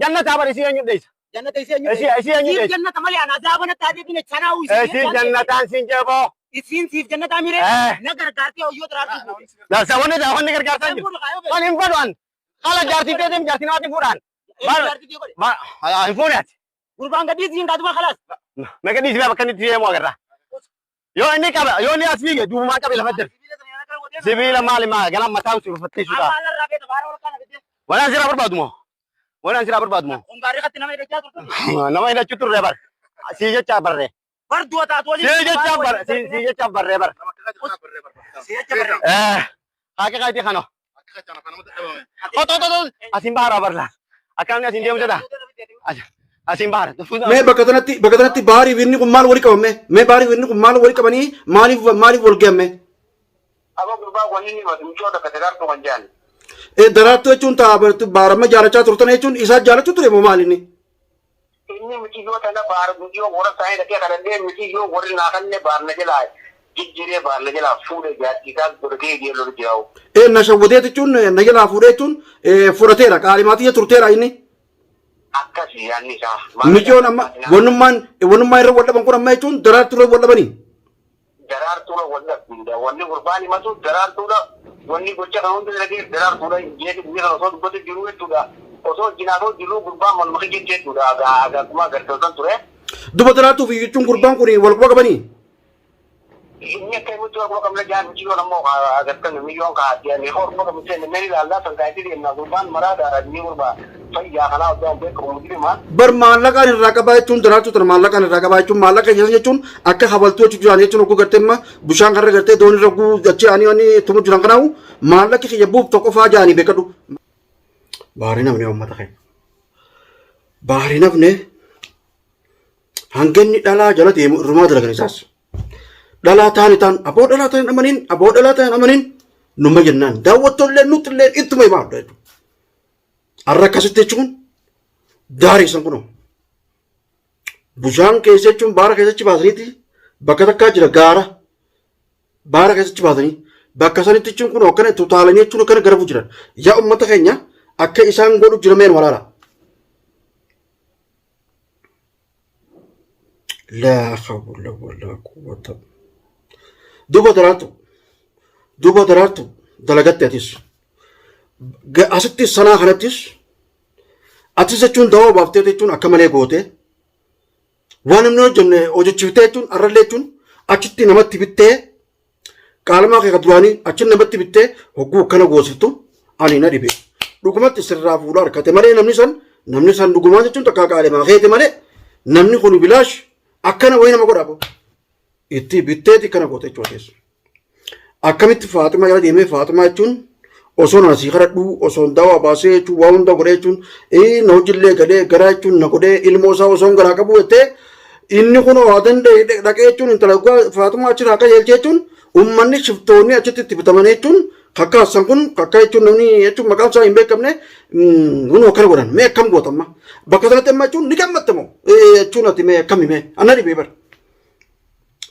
Jannataa bar isii eenyu dheessa? Jannata isii eenyu Isii isii eenyu Siif dheessa? jannata malee ana azaaba natti haa deebine sanaa uwwisi. Isii jannataan siin jeeboo. Isiin siif jannataa miree Eh. na gargaartee hoyyoo daraartuu fuute. Dansa wanni wanni gargaarsan jiru. Waan hin fedhu an. Haala jaartii teetiin jaartii namaatiin fuudhaan. Hin fuune ati. Gurbaan gadii siin kaatuma kalaas. Meeqa dhiisii bakka inni itti deemu agarra. Yoo inni qaba yoo inni as fiige duubumaan qabe lafa jira. Sibiila maali maa ganaa mataa usi uffattee suutaa. Waan asirraa barbaadu moo? Waan asirraa barbaadu moo? Nama hidhachuu turre bar. Sii jecha barree. Sii jecha bar sii jecha barree bar. Eh haqa qayti kana. Oto oto oto asin baara barla. Akkamni asin deemu jedha. Asin baara. Mee bakka tanatti baarii fi inni kun maal walii qaban mee? Mee baarii fi inni kun maal walii qabanii maaliif wal gahan mee? Aba gurbaa wanni inni himatu mucoo takka daraartuu kan jedhan. Daraartuu jechuun taa baaramma jaalachaa turtan jechuun isaa jaalachuu ture moo maal inni? Inni mitiyyoo tana baara guyyoo warra isaanii dhaqee kadhadhee mitiyyoo warri naa kanne baarna jalaa jijjiiree baarna jalaa fuudhee jaartii isaa godhatee ijeelloo jiraa'u. Na shawwadee jechuun na jalaa fuudhee jechuun fudhateera qaalimaatii turteera inni. Akkasi yaadni isaa. Micoon amma wannummaan irra wal dhaban kun amma jechuun daraartuu irra wal dhabanii. Daraartuudha wal dhabbiidha. Wanni gurbaan himatu daraartuudha. Wanni gocha kan hunda dalagee daraartuudha. Jeeti biyya kana osoo dubbatu jiru jechuudha. Osoo jinaatoo jiru gurbaan manuma kiyya jechuudha. Akkuma agarsiisan ture. Duba daraartuu fi jechuun gurbaan kun wal quba qabanii. Inni akka himutti wal quba qabna jaan miciyyoon ammoo agartan miciyyoon kaa'atti. Ni horma qabnu seenne meeni ilaallaa san kaa'etti deemna gurbaan maraadha inni gurbaa fayyaa kanaa oddoo beekamu mujrima. Bar maallaqaan irraa qabaa jechuun daraartuu tana maallaqaan irraa qabaa jechuun maallaqa keessa jechuun akka habaltuu jechuun jiran jechuun hogguu gartee amma bishaan karra gartee doonii irra guu achi ani ani tumu jiran kanaawu maallaqi kiyya buufta qofaa jaanii beekadhu. Baarii namni uummata keenya. Baarii namni hanganni dhalaa jala deemu irrumaa dalagan isaas. Dhalaa taani taan aboo dhalaa taan amaniin aboo dhalaa taan amaniin numa jennaan daawwattoollee nutti illee ittuma himaa jechuudha. Har'a akkasitti jechuun daarii san kunoo. Bishaan keessa jechuun baara keessatti baasaniiti bakka takkaa jira gaara baara keessatti baasanii bakka sanitti jechuun kun akkana tutaalanii jechuun akkana garafu jiran. Yaa uummata keenya akka isaan godhu jira meen walaala. Laa hawla walaa quwwata. Duba daraartu duba daraartu dalagatte atis. Asitti sanaa kanattis atis jechuun dawaa baaftee jechuun akka malee goote waan namni hojjenne hojjechiiftee jechuun arrallee jechuun achitti namatti bittee qaalamaa kee duraanii achi namatti bittee hogguu akkana goosiftu ani na dhibe. Dhugumatti sirraa fuula harkate malee namni san dhugumaa jechuun takkaa qaalamaa keete malee namni kun bilaash akkana wayii nama godha. Itti bitteeti kana goote jechuudha keessa. Akkamitti Faaximaa jala deemee Faaximaa jechuun osoo na sii kadhadhu osoo dawaa baasee jechuun waa hunda godhee jechuun na hojiillee galee garaa jechuun na godhee ilmoo isaa osoo garaa qabu jettee inni kun waa danda'e dhaqee jechuun intala Faaximaa achirraa qajeelchee jechuun uummanni shiftoonni achitti itti bitaman jechuun kakkaassan kun kakkaa jechuun namni jechuun maqaan isaa hin beekamne kun akkana godhan mee akkam goota amma bakka sanatti amma jechuun ni gammatta moo jechuun ati mee akkami mee anna dhibee bara.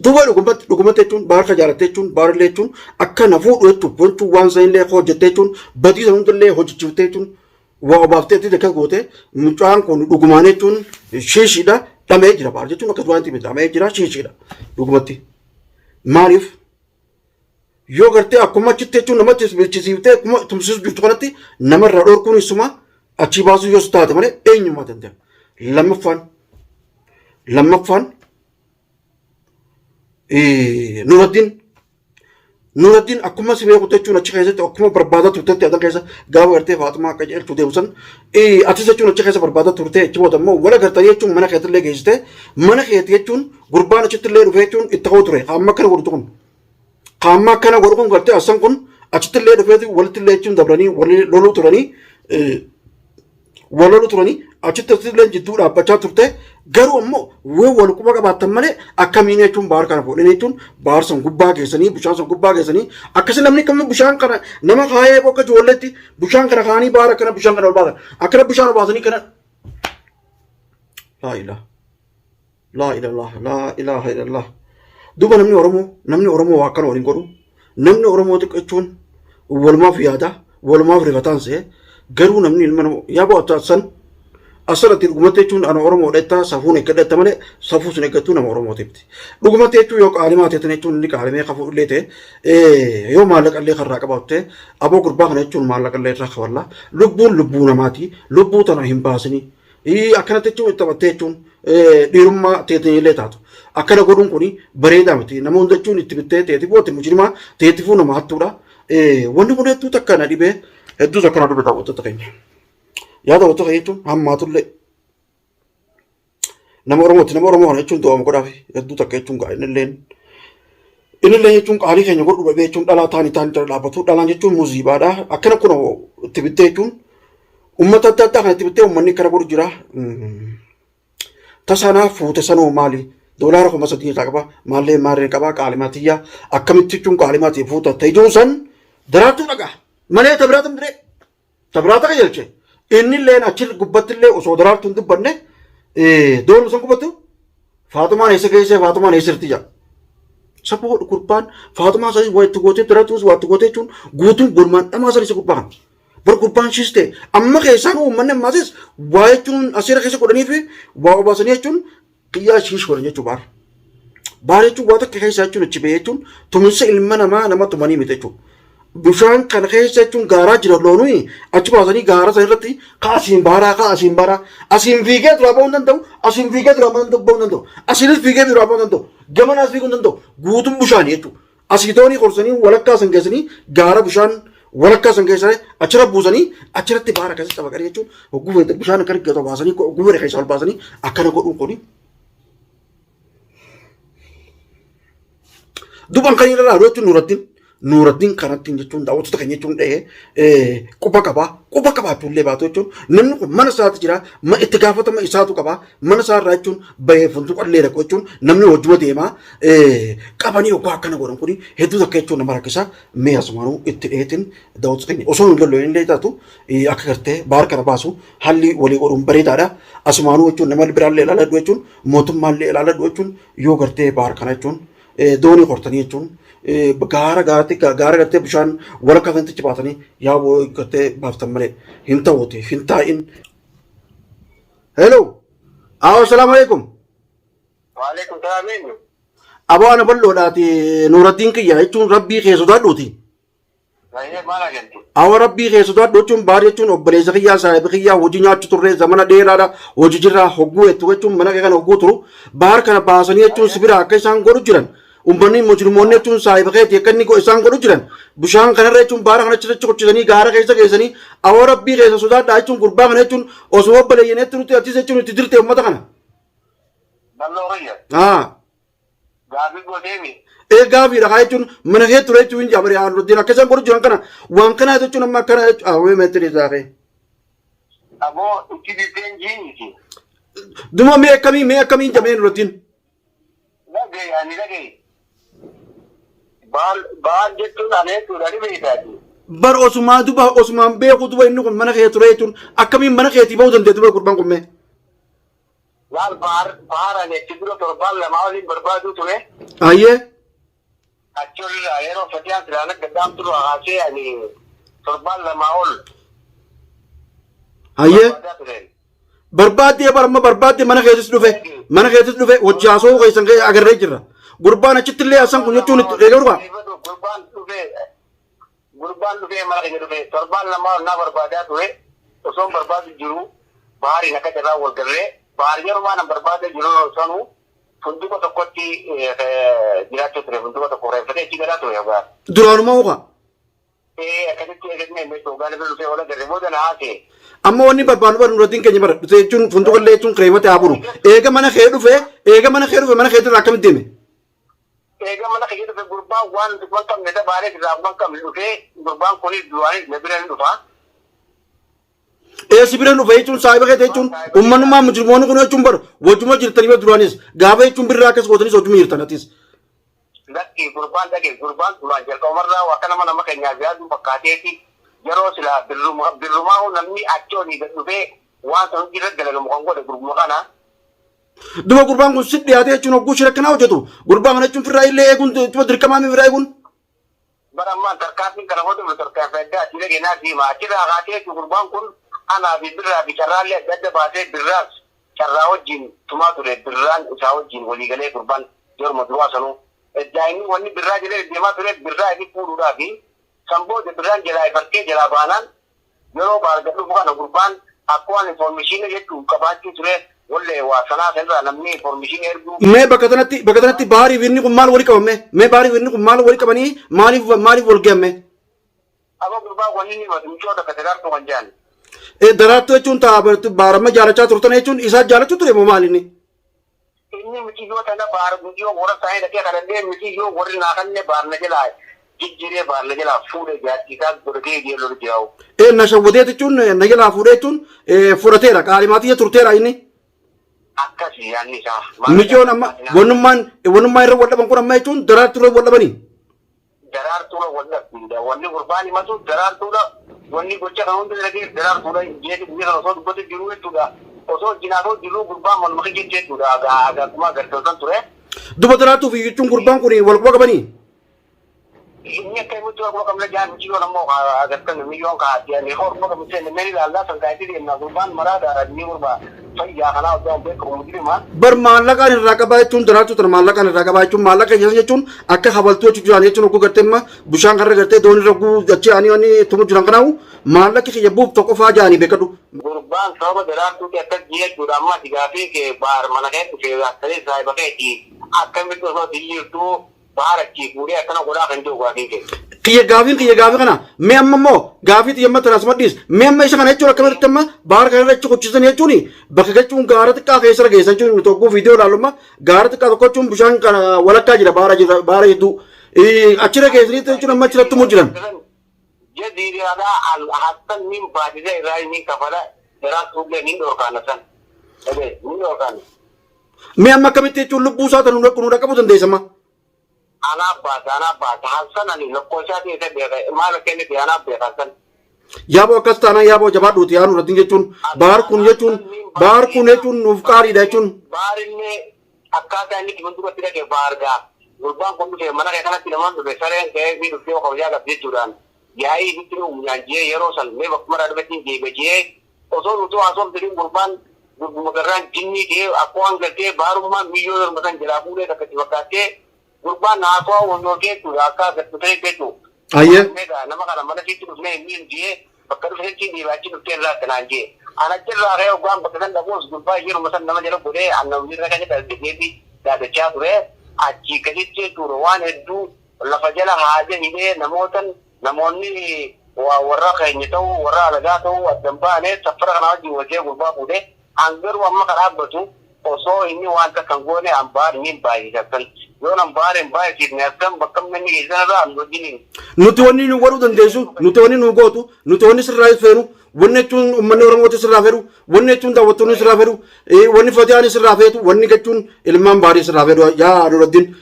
Duuba dhugumatti dhugumatti jechuun baarka jaalatte jechuun baarillee jechuun akka na fuudhu jechuun wantu waan sanillee hojjette jechuun badii san hundallee hojjechiifte jechuun waa obaaftee itti akkas goote mucaan kun dhugumaan jechuun shiishiidha dhamee jira baar jechuun akkas waan itti dhamee jira shiishiidha dhugumatti. Maaliif yoo gartee akkuma achitti jechuun namatti bilchisiiftee akkuma tumsiisu jirtu kanatti namarraa dhorkuun isuma achii baasuu yoo taate malee eenyummaa danda'a. Lammaffaan Nuraddiin akkuma si beeku jechuun achi keessatti akkuma barbaadaa turtetti adan keessa gaafa gartee Faaxumaa akka jedhu deemu san atis jechuun achi keessa barbaadaa turte achi booda immoo wala gartanii jechuun mana keetti illee geessite mana keetti jechuun gurbaan achitti illee dhufee jechuun itti ka'u ture amma akkana godhutu kun amma akkana godhu kun gartee asan kun achitti illee dhufeeti walitti illee jechuun dabranii walii loluu turanii wal loluu turanii achitti illee jidduu dhaabbachaa turte garuu ammoo yoo wal quba qabaattan malee akkamiin jechuun baar kana fuudhanii jechuun baar san gubbaa geessanii bishaan san gubbaa geessanii akkasi namni kamuu bishaan kana nama kaayee akka ijoolleetti bishaan kana kaanii baara kana bishaan kana ol baasan akkana bishaan ol baasanii kana laa ilaa laa ilaaha laa ilaaha illallah. Duuba namni Oromoo waa akkana waliin godhu namni Oromoo xiqqachuun walumaaf yaada walumaaf rifataan se'e garuu namni ilma nama yaa bo'atu san. Asirratti dhugumatti jechuun ana Oromoodha jettaa safuun eeggadha jetta malee safuu sun eeggattuu nama Oromootiif miti. Dhugumatti jechuun yoo qaalimaa ta'e jechuun inni qaalimee kafuu illee ta'e yoo maallaqa illee karraa qabaatu ta'e aboo gurbaa kana jechuun maallaqa illee irraa kafalla. Lubbuun lubbuu namaati. Lubbuu tana hin baasini. Akkanatti jechuun itti taphattee jechuun dhiirummaa teetiin illee taatu. Akkana godhuun kuni bareedaa miti. Nama hunda jechuun itti bittee teetifuu ati mujrimaa teetifuu nama hattuudha. Wanni kun hedduu takka na dhibee hedduu takka na dhibe daawwattoota keenya. Yaa daawwattoota keenya jechuun hammaatullee nama Oromooti. Nama Oromoo kana jechuun du'aama godhaaf hedduu takka jechuun gaa innilleen innillee jechuun qaalii keenya godhu dhabee jechuun dhalaa taanii taanii jala dhaabbatu. Dhalaan jechuun muziibaadha. Akkana kun itti bittee jechuun uummata adda addaa kana itti bittee uummanni akkana godhu jira. Tasaanaa fuute sanoo maali? Doolaara 3000 irraa qaba. Maallee maarree qaba qaalimaa tiyya. Akkamitti jechuun qaalimaa tiyya fuuta ta'e san daraartuu dhagaa. Malee ta biraa tam diree. Ta biraa taqa jelche. Inni illeen achi gubbatti illee osoo daraartuu hin dubbanne doonu san gubbattu Faaxumaan eessa geessee Faaxumaan eessa jirti jedha. Saboo gurbaan Faaxumaa isaanii waa itti gootee daraartuus waa itti gootee jechuun guutuun gurmaan dhamaa san isa gurbaa kana. Bar gurbaan shiis ta'e amma keessaan uummanni ammaasis waa jechuun asiira keessa godhanii fi waa obaasanii jechuun qiyyaa shiish godhan jechuu baar. Baar jechuun waa takka keessa jechuun achi ba'ee jechuun tuminsa ilma namaa nama tumanii miti jechuudha. Bishaan kana keessa jechuun gaaraa jira loonuu achi baasanii gaara sana irratti ka asiin baaraa ka asiin baaraa asiin fiigee duraa ba'uu hin danda'u asiin fiigee duraa ba'uu hin danda'u asiinis fiigee duraa ba'uu hin danda'u gamanaas fiiguu hin danda'u guutuun bishaanii jechuudha. Asii doonii korsanii walakkaa san geessanii gaara bishaan walakkaa san geessanii achirra buusanii achirratti baara akkasii cabaqanii jechuun hogguu fedhe bishaan akka riggatu baasanii hogguu fedhe keessaa ol baasanii akkana godhuun kuni. Duban kan irraa jechuun Nuuraddiin Nuuraddiin kanatti jechuun daawwattoota keenya jechuun dhahee quba qabaa quba qabaatullee baatu jechuun namni kun mana isaati jira itti gaafatama isaatu qaba mana isaa irraa jechuun bahee funduqa illee dhaqu jechuun namni hojjuma deemaa qabanii yookaan akkana godhan kuni hedduu takka jechuun nama rakkisa mee asumaanuu itti dheetin daawwattoota keenya osoo hin lolloon illee taatu akka gartee baar kana baasu haalli walii godhuun bareedaadha asumaanuu jechuun nama biraallee ilaaladhu jechuun mootummaallee ilaaladhu jechuun yoo gartee baar kana jechuun doonii kortanii jechuun gaara gaaratti gaara gartee bishaan walakkaa sanatti baatanii yaa gartee baaftan malee hin ta'uuti hin taa'in. Hello. Awo salaamu alaikum. Waalaikum salaam eenyu? Aboo ana bal'oodhaati Nuuraddiin kiyya jechuun rabbii kee sodaadhuuti. Baay'ee maal ajantu? Awo rabbii kee sodaadhu jechuun baar jechuun obboleessa kiyyaa saahiba kiyyaa hojii nyaachuu turre zamana dheeraadha hojii jirraa hogguu jettu jechuun mana kee kana hogguu turu baar kana baasanii jechuun si bira akka isaan godhu jiran Ummanni mujrimoonni jechuun saahiba keeti akka inni isaan godhu jiran bishaan kanarra jechuun baara kana achi kuchisanii gaara keessa geessanii awoo rabbii keessa sodaadhaa jechuun gurbaa kana jechuun osoo obboleeyyaneetti nuti atis jechuun itti dirte ummata kana. Balloo kiyya. Haa. Gaafii gooteemi. Ee gaafiidha haa jechuun mana kee ture jechuun hin jaabare haa nuti akka isaan godhu jiran kana waan kanaa jechuun amma akkana jechuun awwee meetti isaa kee. Aboo itti dirteen jiiniti. Duma mee akkamii jamee nuti. Dhaga'i ani dhaga'i. Baal baal jechuun ani jechuudha ni beektaati. Bar osumaa duba osumaan beeku duba inni kun mana kee ture jechuun akkamiin mana keetii ba'uu dandeetu duba gurbaan kun mee. Laal baar baar ani achi dura torbaan lamaa oliin barbaaduu ture. Ayyee. Achi olirraa yeroo fatiyaan silaan akka dhaamtu irraa kaasee ani torbaan lamaa ol Ayyee. barbaadaa ture. Barbaaddee bar amma barbaaddee mana keetis dhufe mana keetis dhufe wajji haasa'uu keessan kee agarree jirra. Gurbaan achitti illee haasaan kun jechuun itti eegaa dhugaa. Gurbaan dhufee gurbaan dhufee mana keenya dhufee torbaan lamaa ol naa barbaadaa ture osoo hin barbaadu jiru baariin akka carraa wal garree baariin yeroo nan barbaada jiru sanuu funduqa tokkotti jiraachuu ture funduqa tokko reeffatee achi galaa ture hoggaa. Duraanuma hokaa. Ee akkasitti eegatnee meeshaa hoggaa namni dhufee wal agarre booda na haasee. Amma wanni barbaannu bara nuraddiin keenya bara dhufe jechuun funduqa illee jechuun kireeffate haa bulu. Eega mana kee dhufe eega mana kee dhufe mana keetirraa akkamitti deeme? Eega mana kiyya dhufe gurbaan waan nuti quban qabne dabaalee irraa quban qabne dhufee gurbaan kunis du'aanis na bira ni dhufa. Ee si bira dhufe jechuun saahiba keeti jechuun uummanummaa mujrimoonni kun jechuun bara wajjuma jirtanii bara duraanis gaafa jechuun birraa akkas gootanis wajjuma jirtan atis. Lakki gurbaan dhage gurbaan duraan jalqabumarraa akka nama nama keenyaaf yaadu fakkaateeti yeroo silaa birrumaa namni achi olii gad dhufee waan san hojii irra dalagamu kan godhe gurbuma kana. Duba gurbaan kun sit dhiyaatee jechuun hogguu shira akkanaa hojjetu gurbaa kana jechuun firraa illee eeguun duba dirqamaa mi firraa eeguun. Bara ammaan tarkaanfiin kana godhamu tarkaanfii addaa achi dhage naa siima achirraa kaatee jechuun gurbaan kun Anaa fi Birraa fi Carraallee adda adda baasee, Birraas Carraa wajjin tumaa ture. Birraan isaa wajjin waliigalee gurbaan yeruma duraa sanuu. Daa'imni wanni Birraa jedhee deemaa ture Birraa ifi fuudhuudhaa fi san booda Birraan jalaa ifarkee jalaa baanaan, yeroo baarga dhufu kana gurbaan akka waan information jechuun qabaachuu ture wallee waa sanaa sanirraa namni information erguu. Mee bakka tanatti Baharii fi inni kun maal walii qaban mee? Mee Baharii fi inni kun maal walii qabanii, maaliif wal gahan mee? Aba, gurbaa wanni inni himatu mucoo takka Daraartuu kan jedhan. Daraartuu jechuun ta'a baaramma jaalachaa turtan jechuun isaa jaalachuu ture moo maal inni? Inni mitiyyoo tana baar guyyoo warra isaanii dhaqee kadhadhee, mitiyyoo warri naa kanne baarna jalaa jijjiiree, baarna jalaa fuudhee, jaartii isaa godhatee ijoollee jiraa'u. Na shawwadee jechuun na jalaa fuudhee jechuun fudhateera, qaalimaatii turteera inni. Akkasi yaadni isaa. Micioon amma wannummaan irra wal dhaban kun amma jechuun Daraartuu irra wal dhabanii. Daraartuudha wal dhabbiidha. Wanni gurbaan himatu Daraartuudha. Wanni gocha kan hunda dalagee Daraartuudha. Jeeti biyya kana osoo dubbatu jiru jechuudha. Osoo wajjin haasa'u jiru gurbaan manuma kiyya jechuudha. Akkuma agarsiisan ture. Duba Daraartuu fi jechuun gurbaan kun wal quba qabanii. Inni akka himutti wal quba qabna jaan, miciyyoon ammoo agartan miciyyoon kaa'atti. Ni horma qabnu seenne mee ilaallaa san kaa'atti deemna, gurbaan maraadha, inni gurbaa fayyaa kanaa osoo hin beekamu mujrima. Bar maallaqaan irraa qabaa jechuun Daraartuu tana maallaqaan irraa qabaa jechuun, maallaqa keessan jechuun akka habaltuu jechuun jiran jechuun ogguu gartee amma bishaan karra gartee doonii irra guu achi ani ani tumu jiran, kanaafu maallaqi kiyya buuf tokko faa jaanii beekadhu. Gurbaan sababa Daraartuuti akkas jechuudha. Amma ati gaafii kee Baar mana kee dhufee akkalee saahiba keeti akkamitti osoo jirtu Baar achii fuudhee akkana godhaa kan jiru gaafiin kee. Kiyya gaafiin kiyya gaafii kana mee amma immoo gaafii xiyya amma tanaas madhiis mee amma isa kana jechuun akkamitti amma baar kana irra achi kuchisan jechuun bakka jechuun gaara xiqqaa keessa geessan jechuun nuti ogguu viidiyoo ilaallu gaara xiqqaa tokko jechuun bishaan kana walakkaa jira, baara jira, baara jidduu achirra geessanii jechuun amma achirratti muu jiran. Jaziiraadhaa al hassan nin baasisa irraa nin kafala, Daraartuullee nin dhorkaana san. Nin dhorkaana. Mee amma akkamitti jechuun lubbuu isaa tan nu dhaqqabuu dandeessa? Anaaf baasa, anaaf baasa. Hassan ani lakkoofsaa keessa beeka, maal akka inni ta'e anaaf beeka Hassan. Yaaboo akkas taanaan, yaaboo jabaadhuuti yaa Nuraddiin, jechuun baar kun jechuun nuuf qaaliidha jechuun. Baarillee akkaataa inni itti fuulduratti dhaqe baargaa. Gurbaan kun dhufe mana kee kanatti namaan dhufe, sareen ka'ee fi dhuftee kabajaa qabdi jechuudhaan yaa'ii ifitti uumnaan jee, yeroo san mee bakkuma irraa dhufetti deebi'e jee, osoo nuti haasofne gurbaan gurbuma garraan jinnii ta'ee akka waan galtee baarummaan miyyoo yeroo san jalaa fuudhee takka itti fakkaattee gurbaan haasawaa wanyoo jechuudha akka agartu ta'e jechuudha. Ayyee. Meeqa nama kana mana sitti dhufnee hin miin jee, bakka dhufe sitti deebi'aa achi dhuftee irraa akkanaan jee. Ana achirraa ka'ee hoggaan bakka san dhaquus gurbaa yeruma san nama jala godhee anna hojiirra kan jedhan deebi daadachaa ture. Achi akkasitti jechuudha waan hedduu lafa jala haaja hidhee namootan namoonni warra keenya ta'uu warra alagaa ta'uu addan baane safara kanaa wajjin wajjee gurbaa fuudhee hangaruu amma kan dhaabbatu osoo inni waan takka hin goone ambaar ni baay'isatan yoo ambaar hin baay'isifne akkam bakka inni geessan irraa an wajjiniin. Nuti wanni nu godhuu dandeessu, nuti wanni nu gootu, nuti wanni sirraa feenu, wanni jechuun uummanni Oromooti sirraa fedhu, wanni jechuun daawwattoonni sirraa fedhu, wanni fatiyaan sirraa feetu, wanni jechuun ilmaan baarii sirraa fedhu, yaa Nuraddiin.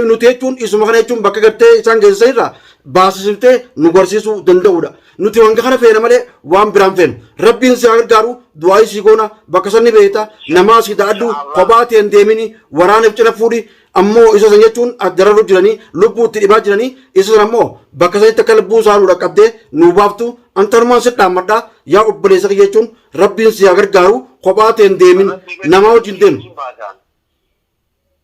Nuti jechuun isuma kana jechuun bakka gartee isaan geessisan irraa baasisiftee nu garsiisuu danda'udha. Nuti wanga kana feena malee waan biraan feenu. Rabbiin si haa gargaaru, du'aa sii goona, bakka sanni beekta, namaa si da'adhu, kophaa ta'een deemini, waraanaaf cina fuudhi, ammoo isa san jechuun dararu jiranii, lubbuu itti dhibaa jiranii, isa san ammoo bakka sanitti akka lubbuu isaa nu dhaqqabdee nu baaftu antanumaan si dhaammadha yaa obboleessa kiyya, jechuun Rabbiin si haa gargaaru, kophaa ta'een deemin, namaa wajjin deemu.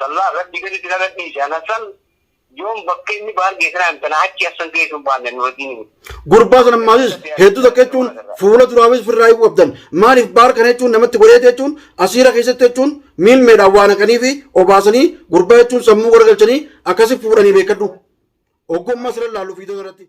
Sallaa rabbi gaditti nama dhiise ana san yoom bakka inni baar geessan tana achi asan geessuun baanne nu wajjin. Gurbaa sana ammaasis hedduu takka jechuun fuula duraafis firraa hiikuu qabdan. Maaliif baar kana jechuun namatti godheete jechuun asiira keessatti jechuun miilmeedhaan waan haqanii fi obaasanii gurbaa jechuun sammuu garagalchanii akkasi fuudhanii beekadhu. Oggummaa sirra laallu fiidoo irratti.